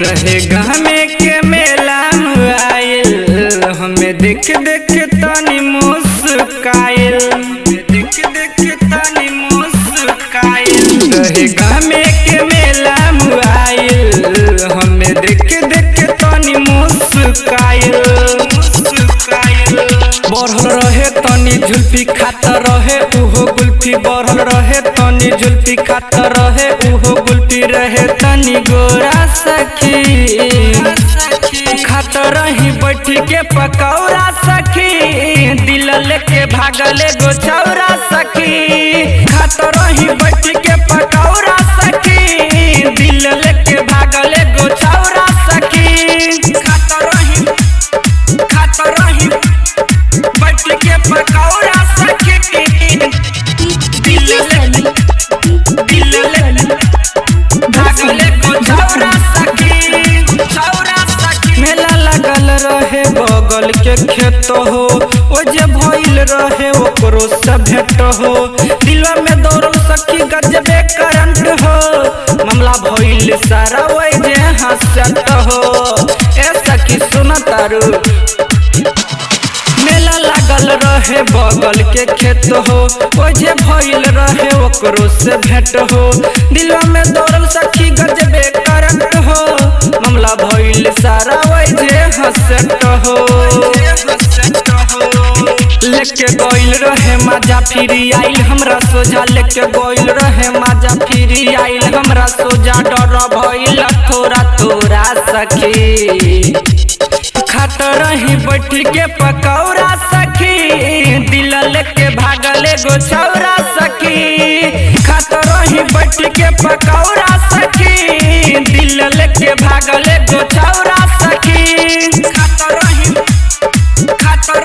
रहे गमे के मेला में आइल, हमें देख देख तनी मुस्काइल, देख देख तनी मुस्काइल। रहे गमे के मेला में आइल, हमें देख देख तनी मुस्काइल, मुस्काइल। बढ़ल रहे तनी जुल्फी खात रहे उहो गुल्फी, बढ़ल रहे तनी जुल्फी खात रहे उहो गुल्फी, रहे तनी गोरा सखी खात रही बैठ के पकौड़ा सखी, दिल लेके भागले गो चौरा सखी, खात रही बैठ के पकौड़ा सखी, दिल लेके भागले गो चौरा सखी, खात रही बैठ के पकौड़ा सखी, दिल ले भागले गो चौरा सखी, चौरा सखी। मेला लगल रहे बगल के खेत हो, ओ जे भइल रहे ओकरो से भेंट हो, दिलवा में दौड़ल सखी गजबे करंट हो, मामला भइल सारा ओइ जे हंसत हो। ए सखी सुन तारू, मेला लागल रहे बगल के खेत हो, ओ जे भइल रहे ओकरो से भेंट हो, दिलवा में दौड़ल सखी गजबे करंट हो, मामला भइल सारा ओइ जे हंसत हो। लेके गइल रहे माजा फिरी आइल हमरा सोझा, लेके गइल रहे माजा फिरी आइल हमरा सोझा, डर भइल थोड़ा थोड़ा सखी, खात रही बैठ के पकौड़ा सखी, दिल लेके भागले गो चौरा सखी, खात रही बैठ के पकौड़ा सखी, दिल लेके भागले गो चौरा सखी, खात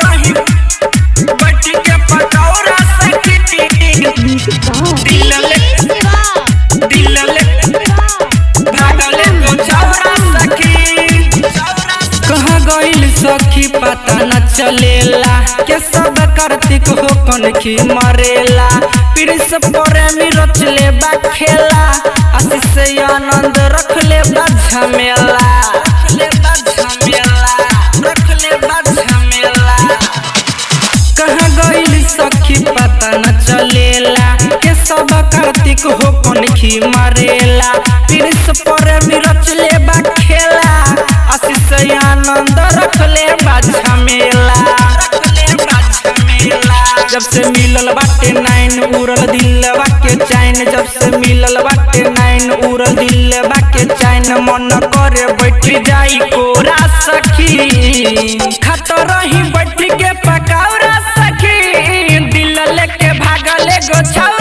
रही बैठ के पकौड़ा सखी, दिल ले भागले गो चौरा सखी। कहाँ गइल सखी पता न चलेला, के सब कार्तिक हो कनखी मरेला, प्रिंस प्रेमी रचले बा खेला, आशीष आनंद रखले बा झमेला, रखले बा झमेला, रखले बा झमेला। कहाँ गइल सखी पता न चलेला, के सब कार्तिक हो कनखी मरेला, प्रिंस प्रेमी रचले बा खेला, आशीष आनंद रखले बा झमेला, रखले बा झमेला। जब से मिलल बाटे नाइन उड़ल दिलवा के चैन, जब से मिलल बाटे नाइन उड़ल दिलवा के चैन, मन करे बैठ जाई कोरा सखी, खात रही बैठ के पकौड़ा सखी, दिल लेके भागले गो छौरा।